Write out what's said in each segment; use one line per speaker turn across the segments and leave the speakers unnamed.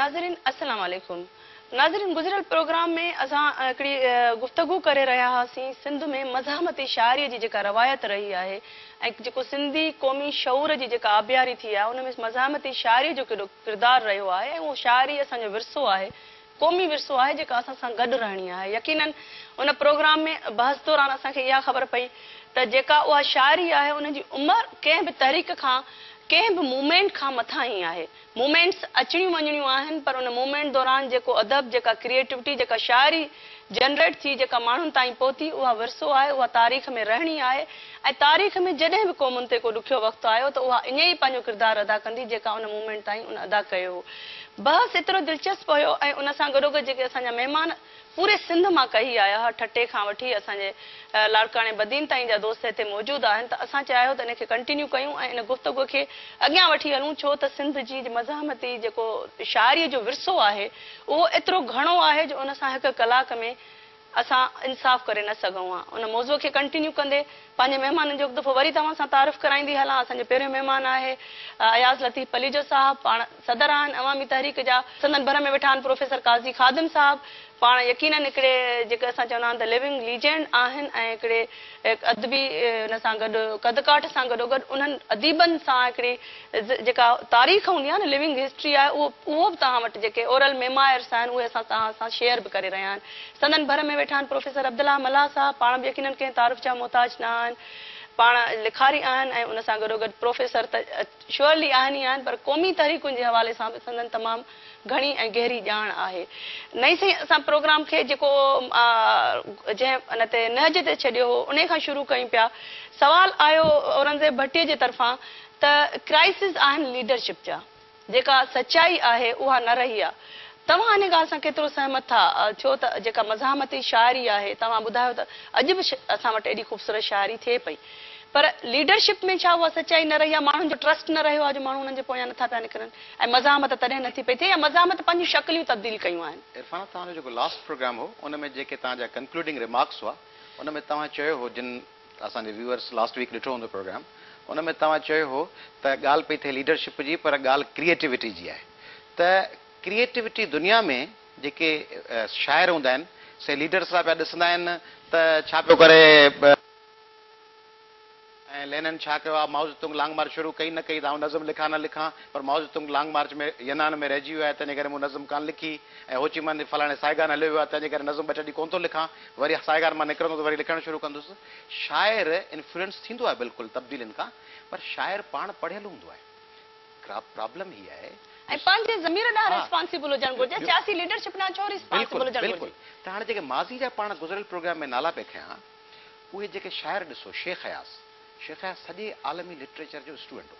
ناظرين السلام عليڪم ناظرين گذريل پروگرام ۾ اسان هڪڙي گفتگو ڪري رهيا هئاسين سنڌ ۾ مزاحمتي شاعري جي جيڪا روايت رهي آهي ۽ جيڪو سنڌي قومي شعور جي جيڪا آبياري ٿي آهي ان ۾ مزاحمتي شاعري جو ڪيڏو ڪردار رهيو آهي ۽ اهو شاعري اسان جو ورثو آهي قومي ورثو آهي جيڪا اسان سان گڏ رهڻي آهي. يقينن ان پروگرام ۾ بحث دوران اسان کي اها خبر پئي ته جيڪا اها شاعري آهي ان جي عمر ڪنهن به تحريڪ کان ڪنهن به موومينٽ کان مٿاهين آهي. موومينٽس اچڻيون وڃڻيون آهن پر ان موومينٽ دوران جيڪو ادب جيڪا ڪريئيٽوٽي جيڪا شاعري جنريٽ ٿي جيڪا ماڻهن تائين پهتي اها ورثو آهي اها تاريخ ۾ رهڻي آهي ۽ تاريخ ۾ جڏهن به قومن تي ڪو ڏکيو وقت آيو ته اها ائين ئي پنهنجو ڪردار ادا ڪندي جيڪا ان موومينٽ تائين ان ادا ڪيو هو. بحث ايترو دلچسپ هيو ۽ ان سان گڏوگڏ جيڪي اسان جا مهمان پوري سنڌ مان ڪهي آيا ها ٺٽي کان وٺي اسان جي لاڙڪاڻي بدين تائين جا دوست هتي موجود آهن ته اسان چاهيو ته ان کي ڪنٽينيو ڪيون ۽ ان گفتگو کي اڳيان وٺي هلون ڇو ته سنڌ جي مزاحمتي جيڪو شاعري جو ورثو آهي اهو ايترو گهڻو آهي جو ان سان هڪ ڪلاڪ ۾ اسان انصاف ڪري نه سگهون ها. ان موضوع کي ڪنٽينيو ڪندي پنهنجي مهمانن جو هڪ دفعو وري توهان سان تعارف ڪرائيندي هلان. اسان جو پهريون مهمان آهي اياز لطيف پليجو صاحب، پاڻ صدر آهن عوامي تحريڪ جا. سندن ڀر ۾ ويٺا آهن پروفيسر قاضي خادم صاحب، پاڻ يقينن هڪڙي جيڪي اسان چوندا آهن ته لونگ ليجنڊ آهن ۽ هڪڙي ادبي ان سان گڏ قد ڪاٺ سان گڏوگڏ انهن اديبن سان هڪڙي جيڪا تاريخ هوندي آهي نه لونگ هسٽري آهي اهو اهو به توهان وٽ جيڪي اورل ميمائرس آهن اهي اسان توهان سان شيئر به ڪري رهيا آهن. سندن ڀر ۾ ويٺا آهن پروفيسر عبدالله ملاح صاحب پاڻ به يقينن ڪنهن تعارف جا محتاج نه آهن. پاڻ لکاري آهن ۽ ان سان گڏوگڏ پروفيسر ته شوئرلي آهن ئي آهن پر قومي تحريڪن جي حوالي سان به سندن تمام گهڻي ۽ گهري ڄاڻ آهي. نئين سئين اسان پروگرام کي جيڪو جنهن ان تي نهج تي ڇڏيو هو انهي کان شروع ڪيون پيا. سوال آيو اورنگزيب ڀٽي جي طرفان ته ڪرائسز آهن ليڊرشپ جا جيڪا سچائي آهي اها نه رهي آ. توهان ان ڳالهه سان ڪيترو سهمت ٿا ٿيو ته جيڪا مزاحمتي شاعري آهي توهان ٻڌايو ته اڄ به اسان وٽ ايڏي خوبصورت شاعري ٿئي پئي پر ليڊرشپ ۾ ڇا اها سچائي نه رهي آ ماڻهن جو ٽرسٽ نه رهيو آ جو ماڻهو انهن جي پويان نٿا پيا نڪرن ۽ مزاحمت تڏهن نٿي پئي ٿئي يا مزاحمت پنهنجون شڪليون تبديل ڪيون آهن.
عرفانه توهان جو جيڪو لاسٽ پروگرام هو ان ۾ جيڪي توهان جا ڪنڪلوڊنگ ريمارڪس هئا ان ۾ توهان چيو هو جن اسان جي ويوئرس لاسٽ ويڪ ڏٺو هوندو پروگرام ان ۾ توهان چيو هو ته ڳالهه پئي ٿئي ليڊرشپ جي پر ڳالهه ڪريئيٽوٽي جي آهي ته ڪريئيٽوٽي دنيا ۾ جيڪي شاعر هوندا آهن سي ليڊرس لاء پيا ڏسندا آهن ته ڇا پيو ڪري ۽ لينن ڇا ڪيو آهي مائوزي تنگ لانگ مارچ شروع ڪئي نه ڪئي ته آئون نظم لکان نه لکان پر مائوزي تنگ لانگ مارچ ۾ ينان ۾ رهجي ويو آهي تنهنجي ڪري مون نظم ڪانه لکي ۽ هوچي من فلاڻي سائگان هليو ويو آهي تنهنجي ڪري نظم ٻه ٽي ڏينهن ڪونه ٿو لکان وري سائگان مان نڪرندو ته وري لکڻ شروع ڪندس. شاعر انفلوئنس ٿيندو آهي بلڪل تبديلين کان پر شاعر پاڻ پڙهيل هوندو آهي. پرابلم هي آهي
۽ پنهنجي ضمير ڏانهن ريسپانسيبل هجڻ گهرجي سياسي ليڊرشپ ڏانهن ڇو ريسپانسيبل هجڻ گهرجي.
بلڪل ته هاڻي جيڪي ماضي جا پاڻ گذريل پروگرام ۾ نالا پئي کنيا اهي جيڪي شاعر ڏسو شيخ اياز شيخ اياز سڄي عالمي لٽريچر جو اسٽوڊنٽ هو.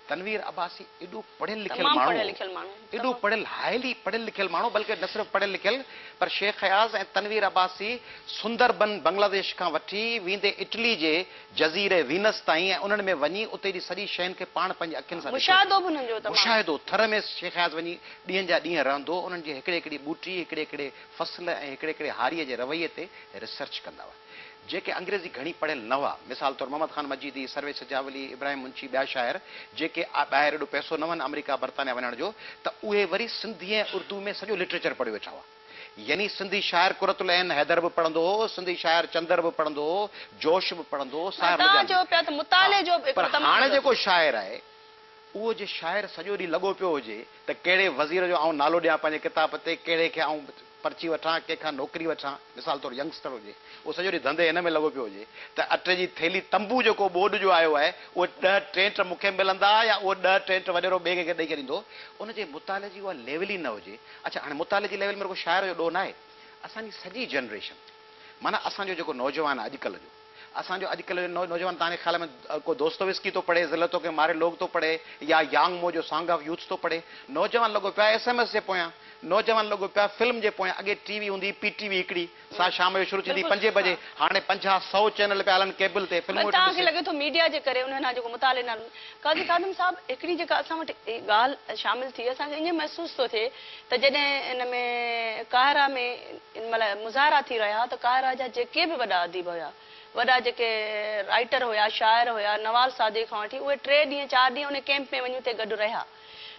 تنوير عباسي ايڏو پڙهيل لکيل
تمام
ماڻهو
پڙهيل
هو،
لکيل ماڻهو
ايڏو
تمام.
پڙهيل هائلي پڙهيل لکيل ماڻهو بلڪه نه صرف پڙهيل لکيل پر شيخ اياز ۽ تنوير عباسي سندر بن بنگلاديش کان وٺي ويندي اٽلي جي جزيري وينس تائين ۽ انهن ۾ وڃي اتي جي سڄي شين کي پاڻ پنهنجي اکين سان ڏٺو.
مشاهدو به انهن جو تمام.
مشاهدو، ٿر ۾ شيخ اياز وڃي ڏينهن جا ڏينهن رهندو هو، انهن جي هڪڙي هڪڙي ٻوٽي، هڪڙي هڪڙي فصل ۽ هڪڙي هڪڙي هاريء جي رويي تي ريسرچ ڪندا هئا. جيڪي انگريزي گهڻي پڙهيل نه هئا، مثال طور محمد خان مجيدي، سرويچ سجاولي، ابراهيم منشي ٻيا شاعر جيڪي ٻاهر ايڏو پئسو نه هئن آمريڪا برطانيا وڃڻ جو ته اهي وري سنڌي ۽ اردو ۾ سڄو لٽريچر پڙهيو ويٺا هئا. يعني سنڌي شاعر قرة العين حيدر به پڙهندو هو، سنڌي شاعر چندر به پڙهندو هو، جوش به پڙهندو هو،
معنيٰ
ساحر
توهان
لڌيانوي.
چئو پيا ته
ها
مطالعي جو به
پر
هڪڙو تمام
هاڻي
وڏو
جيڪو شاعر آهي اهو جي شاعر سڄو ڏينهن لڳو پيو هجي ته ڪهڙي وزير جو آئون نالو ڏيان پنهنجي ڪتاب تي، ڪهڙي کي آئون پرچي وٺان، ڪنهن کان نوڪري وٺان، مثال طور ينگسٽر هجي، اهو سڄو ڏينهن ڌنڌي هن ۾ لڳو پيو هجي ته اٽي جي ٿيلهي تنبو جيڪو ٻوڏ جو آيو آهي، اهي ڏهه ٽينٽ مون کي ملندا يا اهي ڏهه ٽينٽ وڏيرو ٻئي ڪنهن کي ڏئي ڇڏيندو، ان جي مطالعي جي اها ليول ئي نه هجي. اڇا هاڻي مطالعي جي ليول ۾ رڳو شاعر جو ڏوهه ناهي، اسان جي سڄي جنريشن معنيٰ اسان جو جيڪو نوجوان آهي اڄڪلهه جو، اسان جو اڄڪلهه جو نوجوان توهان جي خيال ۾ ڪو دوستووسڪي ٿو پڙهي، ذلتون ڪي ماري لوگ ٿو پڙهي يا يانگ مو جو سانگ آف يوٿس ٿو پڙهي. نوجوان لڳو پيو آهي ايس ايم ايس جي پويان، نوجوان لڳو پيو آهي فلم جي پويان. اڳي ٽي وي هوندي هئي پي ٽي وي هڪڙي، سا شام جو شروع ٿيندي هئي پنجين بجي، هاڻي پنجاهه سئو چينل پيا هلن ڪيبل تي، فلمون ويٺو
توهان کي
ڏسي.
لڳي ٿو ميڊيا جي ڪري انهن جيڪو مطالعي نه قاضي خادم صاحب هڪڙي جيڪا اسان وٽ ڳالهه شامل ٿي اسان کي ائين محسوس ٿو ٿئي ته جڏهن ان ۾ قاهره ۾ ان مهل مظاهرا ٿي رهيا ها ته قاهره جا جيڪي به وڏا اديب هيا، وڏا جيڪي رائيٽر هيا، شاعر هيا، نوال سعدي کان وٺي اهي ٽي ڏينهن چار ڏينهن ان ڪئمپ ۾ وڃي اتي گڏ رهيا.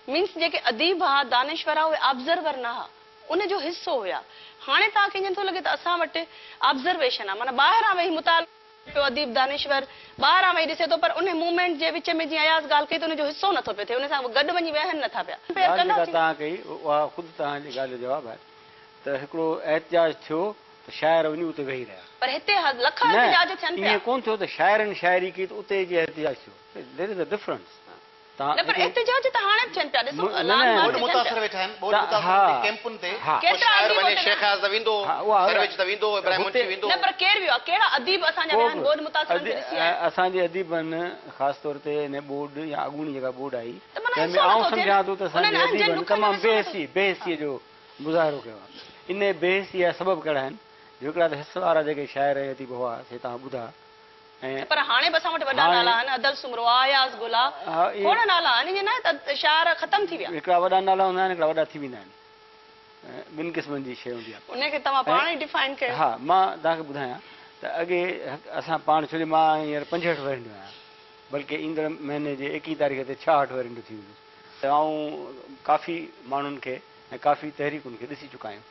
مينس جيڪي اديب ها، دانشور ها، اهي آبزرور نه ها، ان جو حصو هيا. هاڻي توهان کي ائين نٿو لڳي ته اسان وٽ آبزرويشن آ، معنيٰ ٻاهران ويهي مطالعو ڪري پيو اديب دانشور ٻاهران ويهي ڏسي ٿو پر انهي موومينٽ جي وچ ۾ جيئن اياز ڳالهه ڪئي ته ان جو حصو نٿو پيو ٿئي، ان سان گڏ وڃي ويهن نٿا پيا.
ڳالهه جيڪا توهان ڪئي اها خود توهان جي ڳالهه جو جواب آهي ته هڪڙو احتجاج ٿيو ته شاعر وڃي اتي ويهي رهيا.
پر هتي لکان
نه
احتجاج ٿين پيا.
ائين ڪونه ٿيو ته شاعرن شاعري ڪئي ته اتي اچي احتجاج ٿيو. There is a difference.
نه پر احتجاج ته هاڻي به ٿين پيا ڏسو لانگ مارچ
ٻوڏ متاثر ويٺا آهن ٻوڏ متاثرن جي ڪيمپن تي ڪو شاعر وڃي شيخ اياز ته ويندو سرويچ ته ويندو ابراهيم منشي ويندو.
نه پر ڪير ويو آهي ڪهڙا اديب اسان جا ويا آهن ٻوڏ متاثرن کي ڏسي آيا آهن.
اسان جي اديبن خاص طور تي ان ٻوڏ يا اڳوڻي جيڪا ٻوڏ آئي تنهن ۾ آئون سمجهان ٿو ته اسان جي اديبن تمام بي حسي بي حسي جو مظاهرو ڪيو آهي ان بي حسي جا سبب ڪهڙا آهن جو هڪڙا ته حس وارا جيڪي شاعر ۽ اديب هئا سي توهان ٻڌا
۽ پر هاڻي به اسان وٽ وڏا نالا آهن، ادل سومرو، اياز گل آ، کوڙ نالا آهن، ائين ناهي ته شاعر ختم ٿي ويا.
هڪڙا وڏا نالا هوندا آهن، هڪڙا وڏا ٿي ويندا آهن. ٻن قسمن جي شيء هوندي آهي.
انهي کي توهان پاڻ ئي ڊيفائن ڪيو.
ها، مان توهان کي ٻڌايان ته اڳي اسان پاڻ ڇو جو مان هينئر 65 ورهين جو آهيان، بلڪه ايندڙ مهيني جي 21 تاريخ تي 66 ورهين جو ٿي ويندس ته آئون ڪافي ماڻهن کي ۽ ڪافي تحريڪن کي ڏسي چڪا آهيون.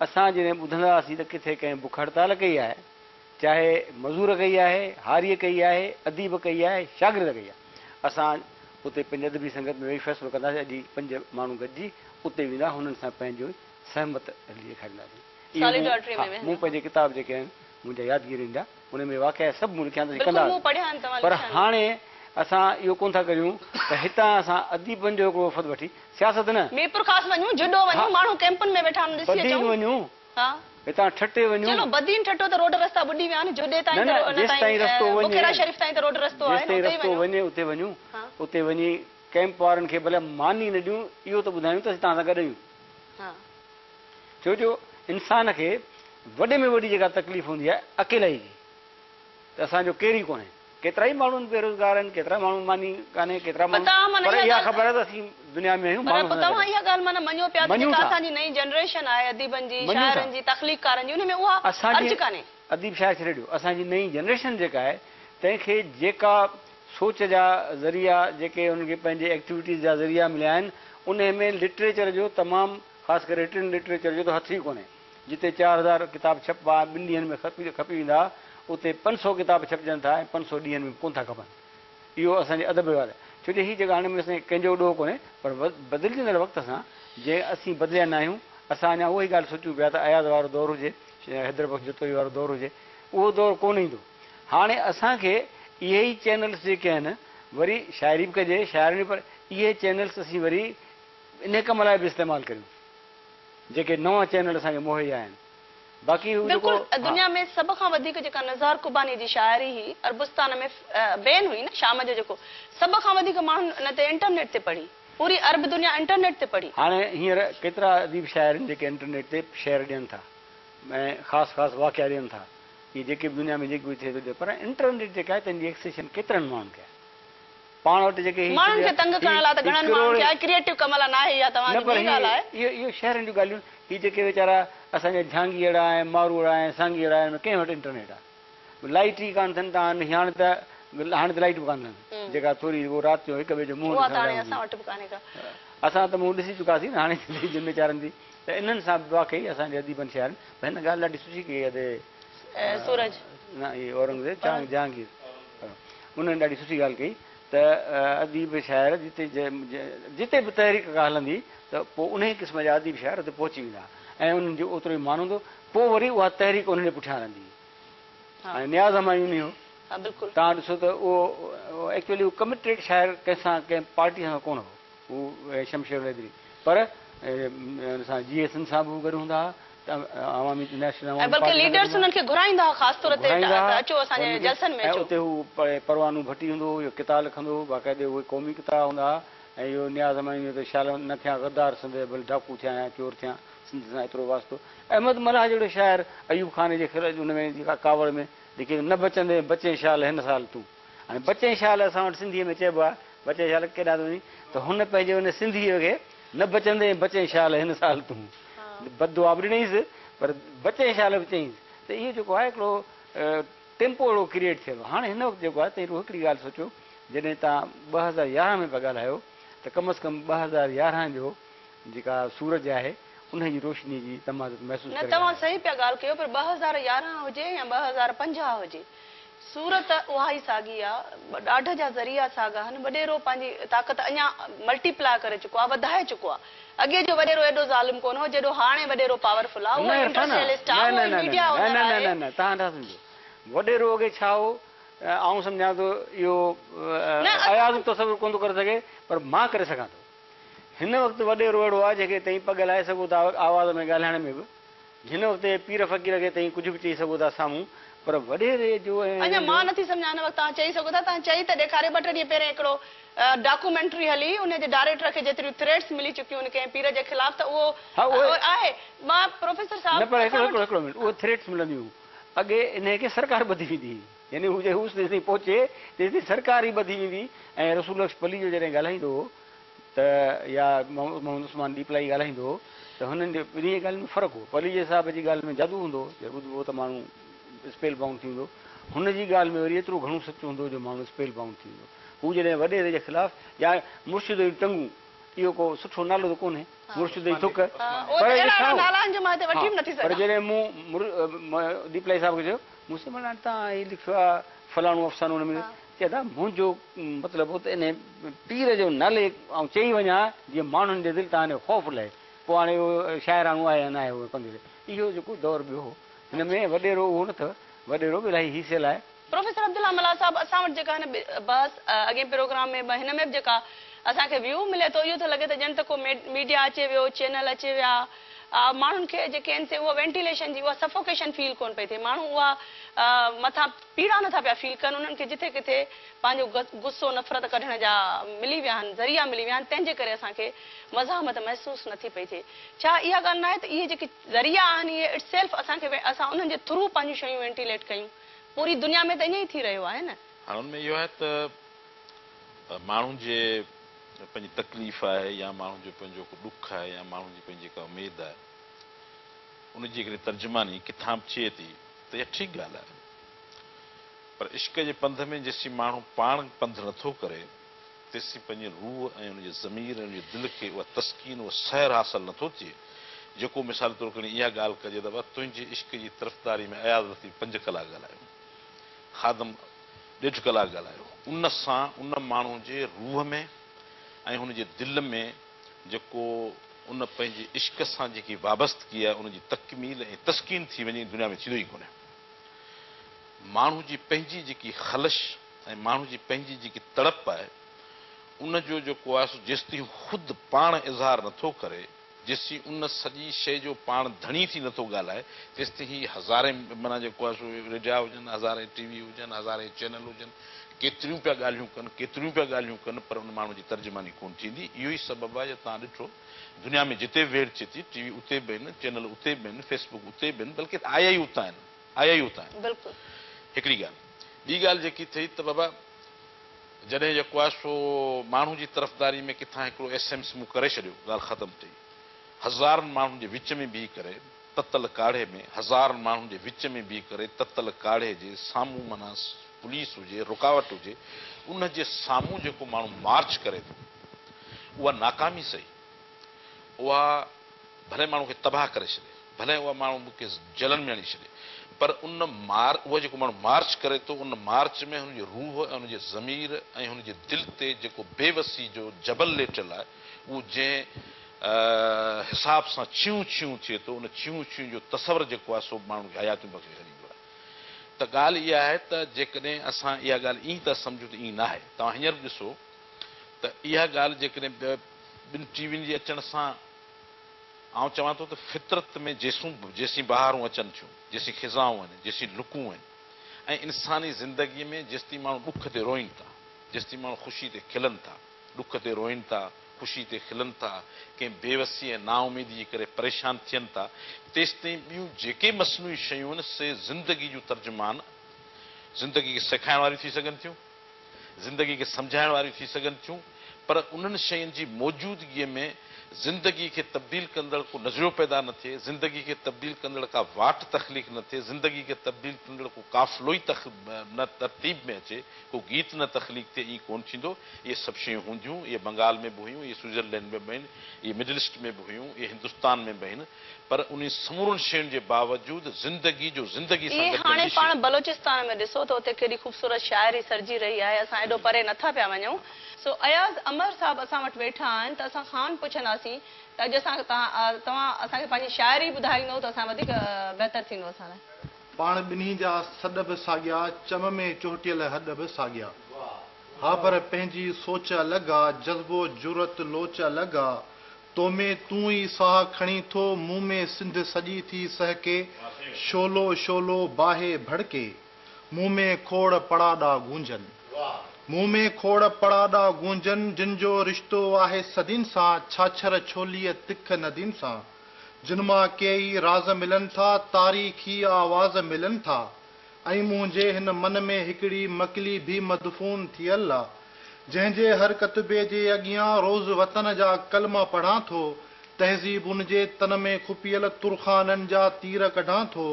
اسان جڏهن ٻڌندا هئاسين ته ڪٿي ڪنهن بک هڙتال ڪئي آهي چاهي مزور ڪئي آهي، هاريء ڪئي آهي، اديب ڪئي آهي، شاگرد ڪئي آهي. اسان اتي پنهنجي ادبي سنگت ۾ ويهي فيصلو ڪنداسين، اڄ هي پنج ماڻهو گڏجي اتي ويندا، هنن سان پنهنجو سهمت هلي ڏيکارينداسين. اهو مون ها مون پنهنجي ڪتاب جيڪي آهن منهنجا يادگيرين جا ان ۾ واقعا سڀ مون لکيا آهن ته اسين ڪندا هئاسين. پر هاڻي اسان اهو ڪونه ٿا ڪريون ته هتان اسان اديبن جو هڪڙو وفد وٺي سياست نه.
ميرپورخاص وڃون، جهڏو وڃون، ماڻهو ڪئمپن ۾ ويٺا آهن ڏسي اچون.
بدين وڃون. هتان ٺٽي وڃون.
چلو بدين ٺٽو ته روڊ رستا ٻڏي ويا آهن جهڏي تائين ته ان
تائين
بڪيرا شريف تائين ته روڊ رستو آهي نه
اتي ئي وڃون. جيستائين رستو وڃي اتي وڃون اتي وڃي ڪئمپ وارن کي ڀلي ماني نه ڏيون اهو ته ٻڌايون ته اسين توهان سان گڏ آهيون. ڇو جو انسان کي وڏي ۾ وڏي جيڪا تڪليف هوندي آهي اڪيلائي جي ته اسان جو ڪير ئي ڪونهي. ڪيترائي ماڻهو بيروزگار آهن، ڪيترا ماڻهو ماني ڪانهي، ڪيترا ماڻهو پر اها خبر آهي ته اسين دنيا ۾ آهيون
ماڻهو پر توهان اها ڳالهه معنيٰ مڃو پيا ته جيڪا اسان جي نئين جنريشن آهي اديبن جي، شاعرن جي، تخليقڪارن جي ان ۾ اها ارج ڪانهي.
اديب شاعر ڇڏي ڏيو، اسان جي نئين جنريشن جيڪا آهي تنهن کي جيڪا سوچ جا ذريعا جيڪي انهن کي پنهنجي ايڪٽيوٽيز جا ذريعا مليا آهن انهي ۾ لٽريچر جو تمام خاص ڪري رٽن لٽريچر جو ته هٿ ئي ڪونهي. جتي 4000 ڪتاب ڇپبا ۽ ٻن ڏينهن ۾ کپي ويندا، اتي 500 ڪتاب ڇپجن ٿا ۽ 500 ڏينهن ۾ به ڪونه ٿا کپن. اهو اسان جي ادب جو حال آهي. ڇو جو هي جيڪا هاڻي ۾ اسان ڪنهن جو ڏوهه ڪونهي، پر بدلجندڙ وقت سان جي اسين بدليا ناهيون، اسان اڃا اها ئي ڳالهه سوچيون پيا ته اياز وارو دور هجي، حيدر بخش جتوئي وارو دور هجي، اهو دور ڪونه ايندو. هاڻي اسان کي اهي ئي چينلس جيڪي آهن، وري شاعري به ڪجي، شاعرن پر اهي چينلس اسين وري انهي ڪم لاء به استعمال ڪريون. جيڪي نوان چينل اسان کي مهيا آهن باقي هو جيڪو
بلڪل دنيا ۾ سڀ کان وڌيڪ جيڪا نزار قباني جي شاعري هئي عربستان ۾ بين هئي نه شام جو جيڪو سڀ کان وڌيڪ ماڻهن ان تي انٽرنيٽ تي پڙهي پوري عرب دنيا انٽرنيٽ تي پڙهي.
هاڻي هينئر ڪيترا اديب شاعر آهن جيڪي انٽرنيٽ تي شعر ڏين ٿا ۽ خاص خاص واقعا ڏين ٿا اهي جيڪي به دنيا ۾ جيڪي به ٿئي ٿو ڏي پر انٽرنيٽ جيڪا آهي تنهن جي ايڪسيشن ڪيترن ماڻهن کي آهي. پاڻ وٽ جيڪي هي
ماڻهن کي تنگ ڪرڻ لاء ته گهڻن ماڻهن کي آهي، ڪريئيٽو ڪم لاء ناهي اها توهان
نه
جي
پر
ٻي ڳالهه آهي.
هي اهو شهرن جون ڳالهيون هي جيڪي ويچارا اسان جا جهانگيئڙا ۽ ماروئڙا ۽ سانگيئڙا آهن ڪنهن وٽ انٽرنيٽ آهي لائيٽ ئي ڪانه اٿن ته هاڻي ته هاڻي ته لائيٽ به ڪانه اٿن جيڪا ٿوري رڳو رات جو هڪ ٻئي جو منهن
اها
ڏسڻ
ته
لاء
هاڻي
هوندي
اسان وٽ به ڪانهي ڪا.
اسان ته منهن ڏسي چڪاسين نه هاڻي جن ويچارن جي ته انهن سان به واقعي اسان جي اديبن شاعرن هن ڳالهه ڏاڍي سٺي ڪئي ادي
سورج
نه هي اورنگزيب جهانگير انهن ڏاڍي سٺي ڳالهه ڪئي ته اديب شاعر جتي جتي به تحريڪ ڪا هلندي ته پوء انهيء قسم جا اديب شاعر اتي پهچي ويندا ۽ انهن جو اوترو ئي مان هوندو پوء وري اها تحريڪ انهن جي پٺيان هلندي ۽ نياز همايوني هو توهان ڏسو ته اهو ايڪچوئلي هو ڪمٽيڊ شاعر ڪنهن سان ڪنهن پارٽي سان ڪونه هو هو شمشير الحيدري پر ان سان جيئي سنڌ سان به هو گڏ هوندا هئا ته عوامي نيشنل
۽
عوامي
بلڪه
پارٽي سان گڏ
ليڊرس
هوندا
انهن کي گهرائيندا هئا خاص طور تي
گهرائيندا
ته
هئا
اچو اسان جي
انهن کي
جلسن ۾
۽
اچو.
اتي هو پروانو ڀٽي هوندو هو اهو قطعا لکندو هو باقاعدي اهي قومي قطعا هوندا هئا ۽ اهو نياز همايوني جو ته شال نه ٿيان غدار سنڌ جو ڀل ڊاڪو ٿيان يا چور ٿيان سنڌ سان ايترو واسطو احمد ملاح جهڙو شاعر ايوب خان جي خلاف ان ۾ جيڪا ڪاوڙ ۾ لکي ٿو نه بچندين بچين شال هن سال تون هاڻي بچين شال اسان وٽ سنڌيء ۾ چئبو آهي بچين شال ڪيڏانهن ٿو وڃين ته هن پنهنجي ان سنڌيء کي نه بچندين بچين شال هن سال تون بد دعا به ڏنائينس پر بچين شال به چيائينس ته اهو جيڪو آهي هڪڙو ٽيمپو اهڙو ڪريئيٽ ٿيل هو هاڻي هن وقت جيڪو آهي تنهن رڳو هڪڙي ڳالهه سوچيو جڏهن توهان 2011 ۾ پيا ڳالهايو ته ڪم از ڪم 2011 جو جيڪا سورج آهي ان جي روشني جي تمازت محسوس
نه
ڪري
توهان
رهيا آهيون.
صحيح پيا ڳالهه ڪيو پر 2011 هجي يا 2050 هجي صورت اها ئي ساڳي آ، ڏاڍ جا ذريعا ساڳا آهن، وڏيرو پنهنجي طاقت اڃا ملٽي پلاء ڪري چڪو آ، وڌائي چڪو آ. اڳي جو وڏيرو ايڏو ظالم ڪونه هو جيڏو هاڻي وڏيرو پاورفل آ، اهو
نه عرفانه
انڊسٽريلسٽ آ،
نه
اهو
نه
ئي
نه نه
ميڊيا
نه
اونر
نه
آهي.
نه نه توهان نٿا سمجهو وڏيرو اڳي ڇا هو آئون سمجهان ٿو اهو
نه اسان
اياز به تصور ڪونه ٿو ڪري سگهي پر مان ڪري سگهان ٿو. هن وقت وڏيرو اهڙو آهي جنهن کي تئين پڳ لاهي سگهو ٿا آواز ۾ ڳالهائڻ ۾ به هن وقت پير فقير کي تئين ڪجهه به چئي سگهو ٿا سامهون پر وڏيري جو ۽
اڃا
هنن جو.
مان نٿي سمجهان هن وقت توهان چئي سگهو ٿا توهان چئي ته ڏيکاريو ٻه ٽي ڏينهن پهرين هڪڙو ڊاڪومينٽري هلي ان جي ڊائريڪٽر کي جيتريون ٿريٽس ملي چڪيون آهن ڪنهن پير جي خلاف ته اهو
ها اهي
آهي مان پروفيسر
نه
صاحب
پر
اسان
هڪڙو
وٽ
هڪڙو هڪڙو منٽ اهي ٿريٽس ملنديون هيون اڳي انهي کي سرڪار ٻڌي ويندي هئي يعني هو جي هوس تيستائين پهچي تيستائين سرڪار ئي ٻڌي ويندي ۽ رسول بخش پليجو جڏهن ڳالهائيندو هو ته يا محمد عثمان ڏيپلائي ڳالهائيندو هو ته هنن جي ٻنهي جي ڳالهين ۾ فرق هو. پليجي صاحب جي ڳالهه ۾ جادو هوندو هو، جڏهن ٻڌبو هو ته ماڻهو اسپيل بائونڊ ٿي ويندو هو. هن جي ڳالهه ۾ وري ايترو گهڻو سچ هوندو هو جو ماڻهو اسپيل بائونڊ ٿي ويندو هو. هو جڏهن وڏيري جي خلاف يا مرشد جون ٽنگون، اهو ڪو سٺو نالو ته ڪونهي، مرشد جي ٿڪ،
اهي
پر
ته
اهي
اهڙا
ڇا
اهڙا
هو؟
نالا آهن جو مان هتي
ها
وٺي به نٿي
پر
سگهان.
جڏهن مون ڏيپلائي صاحب کي چيو، مون چيو معنيٰ توهان هي لکيو آهي فلاڻو افسانو ان ۾، چئي ٿا منهنجو مطلب هو ته انهي پير جو نالي آئون چئي وڃان جيئن ماڻهن جي دل تان انهي خوف لهي پوء هاڻي اهو شاعراڻو آهي يا ناهي اهو ڪندي رهي. اهو جيڪو دور ٻيو هو هن ۾ وڏيرو اهو نه اٿو وڏيرو به الاهي هيسيل آهي.
پروفيسر عبدالله ملاح صاحب اسان وٽ جيڪا هن بحث اڳئين پروگرام ۾ به هن ۾ به جيڪا اسان کي ويو ملي ٿو اهو ٿو لڳي ته ڄڻ ته ڪو ميڊيا اچي ويو چينل اچي ويا ماڻهن کي جيڪي آهن سي اها وينٽيليشن جي اها سفوڪيشن فيل ڪونه پئي ٿئي ماڻهو اها مٿان پيڙا نٿا پيا فيل ڪن انهن کي جٿي ڪٿي پنهنجو غصو نفرت ڪڍڻ جا ملي ويا آهن ذريعا ملي ويا آهن تنهن جي ڪري اسان کي مزاحمت محسوس نٿي پئي ٿئي ڇا اها ڳالهه ناهي ته اهي جيڪي ذريعا آهن اهي it self اسان کي اسان انهن جي ٿرو پنهنجون شيون وينٽيليٽ ڪيون پوري دنيا ۾ ته ائين ئي ٿي رهيو آهي نه.
هاڻ ان ۾ اهو آهي ته ماڻهو جي پنهنجي تڪليف آهي يا ماڻهو جو پنهنجو ڪو ڏک آهي يا ماڻهو جي پنهنجي ڪا اميد آهي ان جي جيڪڏهن ترجماني ڪٿان به ٿئي ٿي ته اها ٺيڪ ڳالهه آهي پر عشق جي پنڌ ۾ جيسين ماڻهو پاڻ پنڌ نٿو ڪري تيسين پنهنجي روح ۽ ان جي ضمير ۽ ان جي دل کي اها تسڪين اهو سحر حاصل نٿو ٿئي جيڪو مثال طور کڻي اها ڳالهه ڪجي ته بابا تنهنجي عشق جي طرفداري ۾ اياز لطيف پنج ڪلاڪ ڳالهايو خادم ڏيڍ ڪلاڪ ڳالهايو ان سان ان ماڻهو جي روح ۾ ۽ هن جي دل ۾ جيڪو ان پنهنجي عشق سان جيڪي وابستگي آهي ان جي تڪميل ۽ تسڪين ٿي وڃي دنيا ۾ ٿيندو ئي ڪونهي. ماڻهو جي پنهنجي جيڪي خلش ۽ ماڻهو جي پنهنجي جيڪي تڙپ آهي ان جو جيڪو آهي سو جيستائين خود پاڻ اظهار نٿو ڪري جيسين ان سڄي شيء جو پاڻ ڌڻي ٿي نٿو ڳالهائي تيستائين هي هزارين معنيٰ جيڪو آهي سو ريڊيا هجن هزارين ٽي وي هجن هزارين چينل هجن ڪيتريون پيا ڳالهيون ڪن ڪيتريون پيا ڳالهيون ڪن پر ان ماڻهو جي ترجماني ڪونه ٿيندي اهو ئي سبب آهي جو توهان ڏٺو دنيا ۾ جتي به ويڙهه ٿئي ٿي ٽي وي اتي به آهن چينل اتي به آهن فيس بڪ اتي به آهن بلڪه آيا ئي اتان آهن آيا ئي اتان آهن
بلڪل.
هڪڙي ڳالهه ٻي ڳالهه جيڪي ٿئي ته بابا جڏهن جيڪو آهي سو ماڻهو جي طرفداري ۾ ڪٿان هڪڙو ايس ايم ايس مون ڪري ڇڏيو ڳالهه ختم ٿي هزارن ماڻهن جي وچ ۾ بيهي ڪري تتل ڪاڙهي ۾ هزارن ماڻهن جي وچ ۾ بيهي ڪري تتل ڪاڙهي جي سامهون معنيٰ پوليس هجي رڪاوٽ هجي ان جي سامهون جيڪو ماڻهو مارچ ڪري ٿو اها ناڪامي سهي اها ڀلي ماڻهو کي تباهه ڪري ڇڏي، ڀلي اها ماڻهو کي جلن ۾ آڻي ڇڏي، پر ان مار اهو جيڪو ماڻهو مارچ ڪري ٿو، ان مارچ ۾ هن جي روح ۽ هن جي ضمير ۽ هن جي دل تي جيڪو بي وسي جو جبل ليٽيل آهي، اهو جنهن حساب سان چيون چيون ٿئي ٿو، ان چيون چيون جو تصور جيڪو آهي سو به ماڻهن کي حياتيون بخشي ڇڏيندو آهي. ته ڳالهه اها آهي ته جيڪڏهن اسان اها ڳالهه ائين ٿا سمجهون ته ائين ناهي. توهان هينئر به ڏسو ته اها ڳالهه جيڪڏهن ٻن ٽي وين جي اچڻ سان آئون چوان ٿو ته فطرت ۾ جيسون جيسين بهارون اچن ٿيون، جيسين خزائون آهن، جيسين لڪون آهن ۽ انساني زندگيء ۾ جيستائين ماڻهو ڏک تي روئين ٿا، جيستائين ماڻهو خوشي تي کلن ٿا، ڏک تي روئين ٿا، خوشي تي کلن ٿا، ڪنهن بيوسي ۽ نااميدي جي ڪري پريشان ٿين ٿا، تيستائين ٻيون جيڪي مصنوعي شيون آهن سي زندگي جون ترجمان زندگي کي سيکارڻ واريون ٿي سگهن ٿيون. زندگي کي سمجهائڻ واريون ٿي سگهن ٿيون پر انهن شين جي موجودگيء ۾ زندگي کي تبديل ڪندڙ ڪو نظريو پيدا نه ٿئي، زندگي کي تبديل ڪندڙ ڪا واٽ تخليق نه ٿئي، زندگي کي تبديل ڪندڙ ڪو قافلو ئي نه ترتيب ۾ اچي، ڪو گيت نه تخليق ٿئي، ائين ڪونه ٿيندو. اهي سڀ شيون هونديون، اهي بنگال ۾ به هيون، اهي سوئٽزرلينڊ ۾ به آهن، اهي مڊل ايسٽ ۾ به هيون، اهي هندستان ۾ به آهن، پر انهن سمورن شين جي باوجود زندگي جو زندگي سان
اهي
گڏجڻ
هاڻي
جي شيء.
پاڻ بلوچستان ۾ ڏسو ته اتي ڪيڏي خوبصورت شاعري سرجي رهي آهي، اسان ايڏو پري نٿا پيا وڃون. سو اياز امر صاحب اسان وٽ ويٺا آهن ته اسان کان پڇنداسين ته اڄ اسان توهان اسان کي پنهنجي شاعري ٻڌائيندو ته اسان وڌيڪ بهتر ٿيندو اسان لاء.
پاڻ ٻنهي جا سڏ به ساڳيا، چم ۾ چهٽيل هڏ به ساڳيا. ها پر پنهنجي سوچ الڳ آ، جذبو جرئت لوچ الڳ آ. تو ۾ تون ئي ساهه کڻين ٿو، مون ۾ سنڌ سڄي ٿي سهڪي، شعلو شعلو باهه ڀڙڪي. مون ۾ کوڙ پڙاڏا گونجن. مون ۾ کوڙ پڙاڏا گونجن، جن جو رشتو آهي صدين سان، ڇاڇر ڇوليء تک ندين سان. جن مان ڪيئي راز ملن ٿا، تاريخي آواز ملن ٿا. ۽ منهنجي هن من ۾ هڪڙي مڪلي ڀي مدفون ٿيل آ، جنهن جي هر ڪتبي جي اڳيان روز وطن جا ڪلما پڙهان ٿو، تهذيبن جي تن ۾ کپيل ترخانن جا تير ڪڍان ٿو،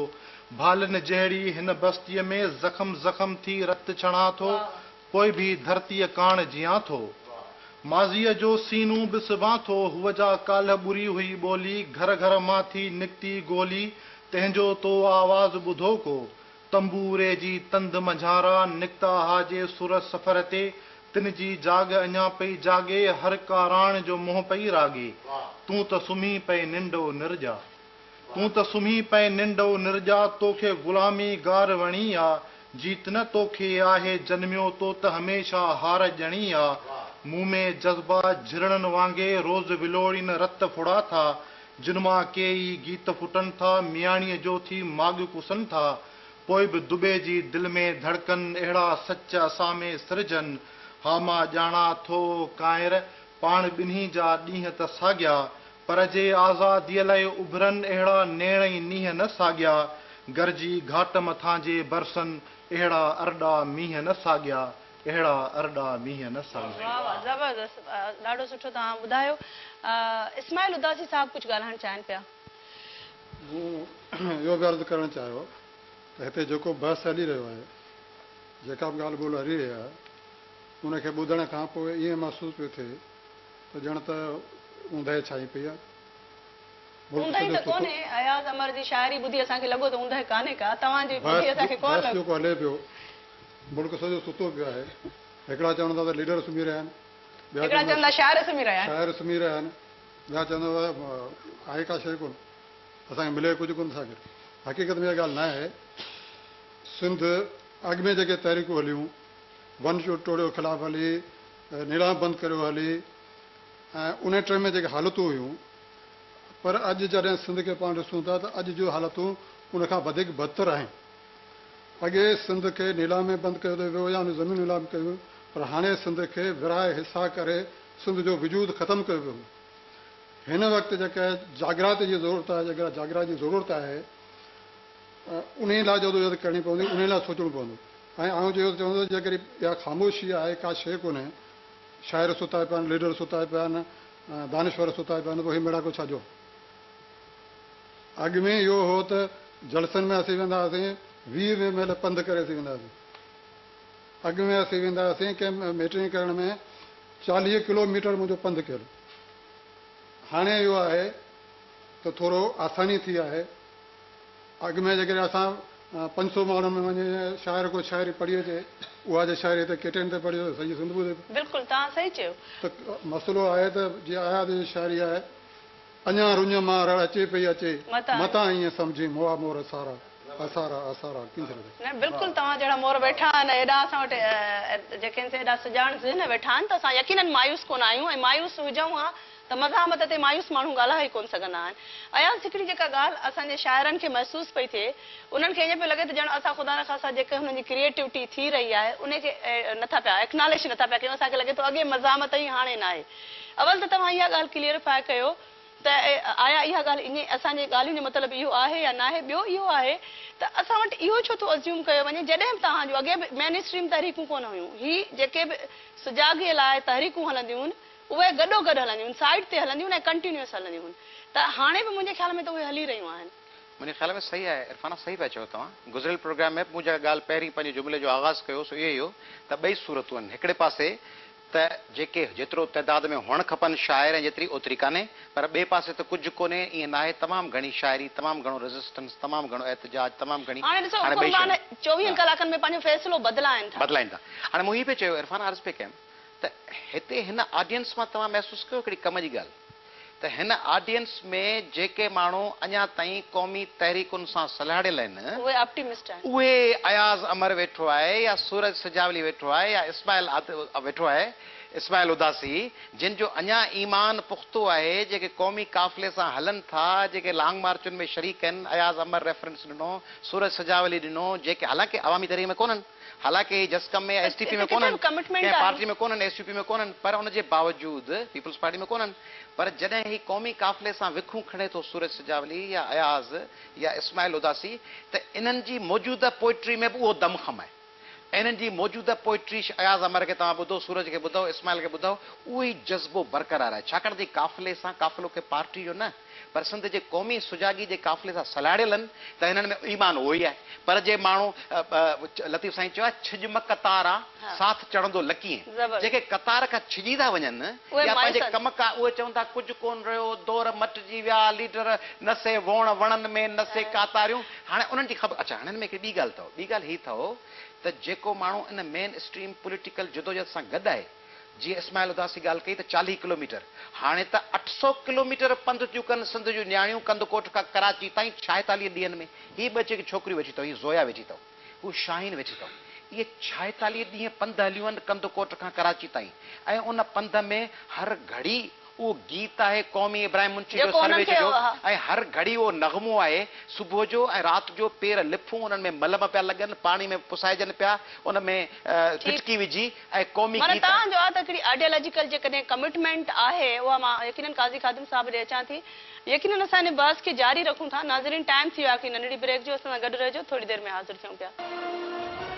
ڀالن جهڙي هن بستيء ۾ زخم زخم ٿي رت ڇڻان ٿو، پوء ڀي ڌرتيء ڪاڻ جيان ٿو. ماضيء جو سينو به سبان ٿو، هوء جا ڪالهه ٻري هئي ٻولي، گهر گهر مان ٿي نڪتي گولي، تنهن جو تو آواز ٻڌو ڪو؟ تنبوري جي تند منجهارا نڪتا ها جي سر سفر تي، تن جي جاڳ اڃا پئي جاڳي، هر ڪاراڻ جو منهن پئي راڳي، تون ته سمهي پئي ننڊ او نرڄا. تون ته سمهي پئي ننڊ او نرڄا، توکي غلامي گار وڻي آ، جيت نه توکي آهي جنميو، تو ته هميشه هار ڄڻي آ. مون ۾ جذبا جهرڻن وانگي روز ولوڙين رت ڦڙا ٿا، جن مان ڪيئي گيت ڦٽن ٿا، مياڻيء جو ٿي ماڳ ڪسن ٿا، پوء به دٻي جي دل ۾ ڌڙڪن اهڙا سچ اسان ۾ سرجن. ها مان ڄاڻان ٿو ڪانئر، پاڻ ٻنهي جا ڏينهن ته ساڳيا، پر جي آزاديء لاء اڀرن اهڙا نيڻ ۽ نينهن نه ساڳيا، گرجي گهاٽ مٿان جي برسن اهڙا ارڏا مينهن نه ساڳيا، اهڙا ارڏا مينهن نه ساڳيا.
واھ واھ زبردست ڏاڍو سٺو توهان ٻڌايو اسماعيل اداسي صاحب ڪجهه ڳالهائڻ چاهين پيا.
مون اهو به عرض ڪرڻ چاهيو ته هتي جيڪو بحث هلي رهيو آهي، جيڪا به ڳالهه ٻولهه هلي رهي آهي، ان کي ٻڌڻ کان پوء ائين محسوس پيو ٿئي ته ڄڻ ته اوندهه ڇائي پئي آهي. ملڪ
اوندهه
سڄو
ته
ستو.
ڪونهي، اياز امر جي شاعري ٻڌي اسان کي لڳو ته اوندهه ڪانهي ڪا، توهان جي ٻڌي
بحث
اسان کي ڪونه
بحث
لڳو.
جيڪو هلي پيو، ملڪ سڄو ستو پيو آهي. هڪڙا چون ٿا ته ليڊر سمهي رهيا آهن، ٻيا
هڪڙا
چون
چون ٿا شاعر سمهي رهيا آهن.
شاعر سمهي رهيا آهن، ٻيا چون ٿا ته آهي ڪا شيء ڪونه، اسان کي ملي ڪجهه ڪونه ٿا. حقيقت ۾ اها ڳالهه نه آهي. سنڌ اڳ ۾ جيڪي تحريڪون هليون، ون يونٽ ٽوڙيو خلاف هلي، نيلام بند ڪريو هلي ۽ انهي ٽائيم ۾ جيڪي حالتون هيون، پر اڄ جڏهن سنڌ کي پاڻ ڏسون ٿا ته اڄ جون حالتون ان کان وڌيڪ بدتر آهن. اڳي سنڌ کي نيلام ۾ بند ڪيو ٿي ويو يا ان زمينون نيلام ڪيون ويون، پر هاڻي سنڌ کي ورهائي حصا ڪري سنڌ جو وجود ختم ڪيو ويو. هن وقت جيڪا جاڳرات جي ضرورت آهي، جيڪا جاڳرات جي ضرورت آهي، انهي لاء جدوجهد ڪرڻي پوندي، انهي لاء سوچڻو پوندو. ۽ آئون اهو چوندس جيڪڏهن اها خاموشي آهي، ڪا شيء ڪونهي، شاعر ستا پيا آهن، ليڊر ستا پيا آهن، دانشور ستا پيا آهن، پوء هي ميڙاڪو ڇا جو؟ اڳ ۾ اهو هو ته جلسن ۾ اسين ويندا هئاسين، 20 20 ميل پنڌ ڪري اسين ويندا هئاسين. اڳ ۾ اسين ويندا هئاسين ڪنهن ميٽنگ ڪرڻ ۾ 40 ڪلو ميٽر منهنجو پنڌ ڪيل. هاڻي اهو آهي ته ٿورو آساني ٿي آهي. اڳ ۾ جيڪڏهن اسان 500 ماڻهن ۾ وڃي شاعر ڪو شاعري پڙهي اچي، اها جي شاعري هتي ڪي ٽي اين تي پڙهي ته سڄي سنڌ ٻڌي.
بلڪل توهان صحيح چيو.
ته مسئلو آهي ته جيئن اياز جي شاعري آهي، اڃا رڃ مان رڙ اچي پئي اچي، متان ائين سمجهين مئا مور سارا، اسارا اسارا ڪينجهر جا.
نه بلڪل توهان جهڙا مور ويٺا آهن ايڏا اسان وٽ جيڪي آهن سي ايڏا سڄاڻ ذهن ويٺا آهن ته اسان يقينن مايوس ڪونه آهيون ۽ مايوس هجون ها ته مزاحمت تي مايوس ماڻهو ڳالهائي ئي ڪونه سگهندا آهن. اياز هڪڙي جيڪا ڳالهه اسان جي شاعرن کي محسوس پئي ٿئي انهن کي ائين پيو لڳي ته ڄڻ اسان خدا نخواسته جيڪي هنن جي ڪريئيٽوٽي ٿي رهي آهي انهي کي نٿا پيا ايڪناليج نٿا پيا ڪيون اسان کي لڳي ٿو اڳي مزاحمت هئي هاڻي ناهي. اول ته توهان اها ڳالهه ڪليئرفائي ڪيو ته آيا اها ڳالهه ائين اسان جي ڳالهين جو مطلب اهو آهي يا ناهي ٻيو اهو آهي ته اسان وٽ اهو ڇو ٿو ازيوم ڪيو وڃي جڏهن به توهان جو اڳي به مين اسٽريم تحريڪون ڪونه هيون هي جيڪي به سجاڳي لاء تحريڪون هلنديون هن. اهي گڏو گڏ هلنديون هيون، سائيڊ تي هلنديون هيون ۽ ڪنٽينيوئس هلنديون هيون ته هاڻي به منهنجي خيال ۾ ته اهي هلي رهيون آهن.
منهنجي خيال ۾ صحيح آهي عرفانه صحيح پيا چئو توهان. گذريل پروگرام ۾ به مون جيڪا ڳالهه پهرين پنهنجي جملي جو آغاز ڪيو سو اهو ئي هو ته ٻئي صورتون آهن هڪڙي پاسي ته جيڪي جيترو تعداد ۾ هئڻ کپن شاعر ۽ جيتري اوتري ڪانهي پر ٻئي پاسي ته ڪجهه ڪونهي ائين ناهي تمام گهڻي شاعري تمام گهڻو ريزسٽنس تمام گهڻو احتجاج تمام گهڻي
هاڻي ڏسو
هاڻي ٻئي
حڪمران
شيون
چوويهن
ها
ڪلاڪن ۾ پنهنجو فيصلو بدلائن ٿا.
بدلائن ٿا هاڻي مون هي پئي چيو عرفان عرض پئي ڪيم ته هتي هن آڊينس مان توهان محسوس ڪيو هڪڙي ڪم جي ڳالهه ته هن آڊينس ۾ جيڪي ماڻهو اڃا تائين قومي تحريڪن سان سلهاڙيل آهن،
اهي آپٽيمسٽ آهن.
اهي اياز امر ويٺو آهي يا سورج سجاولي ويٺو آهي يا اسماعيل ويٺو آهي، اسماعيل اداسي، جن جو اڃا ايمان پختو آهي، جيڪي قومي قافلي سان هلن ٿا، جيڪي لانگ مارچن ۾ شريڪ آهن، اياز امر ريفرنس ڏنو، سورج سجاولي ڏنو، جيڪي حالانڪه عوامي تحريڪ ۾ ڪونهن. حالانڪه هي جسقم ۾ يا ايس ٽي پي
اتي
۾
ڪٿي
ڪونهن،
به ڪمٽمينٽ
ڪنهن
آهي.
پارٽي ۾ ڪونهن، ايس يو پي ۾ ڪونهن، پر ان جي باوجود پيپلز پارٽي ۾ ڪونهن، پر جڏهن هي قومي قافلي سان وکون کڻي ٿو سورج سجاولي يا اياز يا اسماعيل اداسي ته انهن جي موجوده پوئٽري ۾ به اهو دم خم آهي. انهن جي موجوده پوئٽري اياز امر کي توهان ٻڌو، سورج کي ٻڌو، اسماعيل کي ٻڌو، اهو ئي جذبو برقرار آهي. ڇاڪاڻ ته هي قافلي سان، قافلو ڪنهن پارٽي جو نه، پر سنڌ جي قومي سجاڳي جي قافلي سان سلهاڙيل آهن ته هنن ۾ ايمان اهو ئي آهي. پر جي ماڻهو لطيف سائين چيو آهي ڇڄ م قطارا ساٿ چڙهندو لڪيين جيڪي قطار کان ڇڄي ٿا وڃن يا پنهنجي ڪم کان اهي چون ٿا ڪجهه ڪونه رهيو دور مٽجي ويا ليڊر نه سي ووڻ وڻن ۾ نه سي ڪاتاريون هاڻي انهن جي خبر اڇا هاڻي هن ۾ هڪڙي ٻي ڳالهه اٿو ٻي ڳالهه هي اٿو ته جيڪو ماڻهو ان مين اسٽريم پوليٽيڪل جدوجهد سان گڏ آهي جيئن اسماعيل اداسي ڳالهه ڪئي ته 40 ڪلوميٽر، هاڻي ته 800 ڪلوميٽر پنڌ ٿيون ڪن سنڌ جون نياڻيون ڪنڌڪوٽ کان ڪراچي تائين 46 ڏينهن ۾. هي ٻه جيڪي ڇوڪريون ويٺي اٿو، هي زويا ويٺي اٿو، هو شاهين ويٺي اٿو، اهي 46 ڏينهن پنڌ هليون آهن ڪنڌڪوٽ کان ڪراچي تائين ۽ ان پنڌ ۾ هر گهڙي اهو گيت آهي قومي ابراهيم منشي جو
جيڪو انهن
سرويچ
کي
جو ۽ هر گهڙي اهو نغمو آهي صبح جو ۽ رات جو پير لڦون انهن ۾ ملم پيا لڳن پاڻي ۾ پسائجن پيا ان ۾ ڦٽڪي وجهي ۽ قومي
معنيٰ
گيت آهي.
توهان جو آ ته هڪڙي آئيڊيالاجيڪل جيڪڏهن ڪمٽمينٽ آهي اها مان يقينن قاضي خادم صاحب ڏي اچان ٿي يقينن اسان ان بحث کي جاري رکون ٿا ناظرين ٽائيم ٿي ويو آهي هڪڙي ننڍڙي بريڪ جو اسان سان گڏ رهجو ٿوري دير ۾ حاضر ٿيون پيا.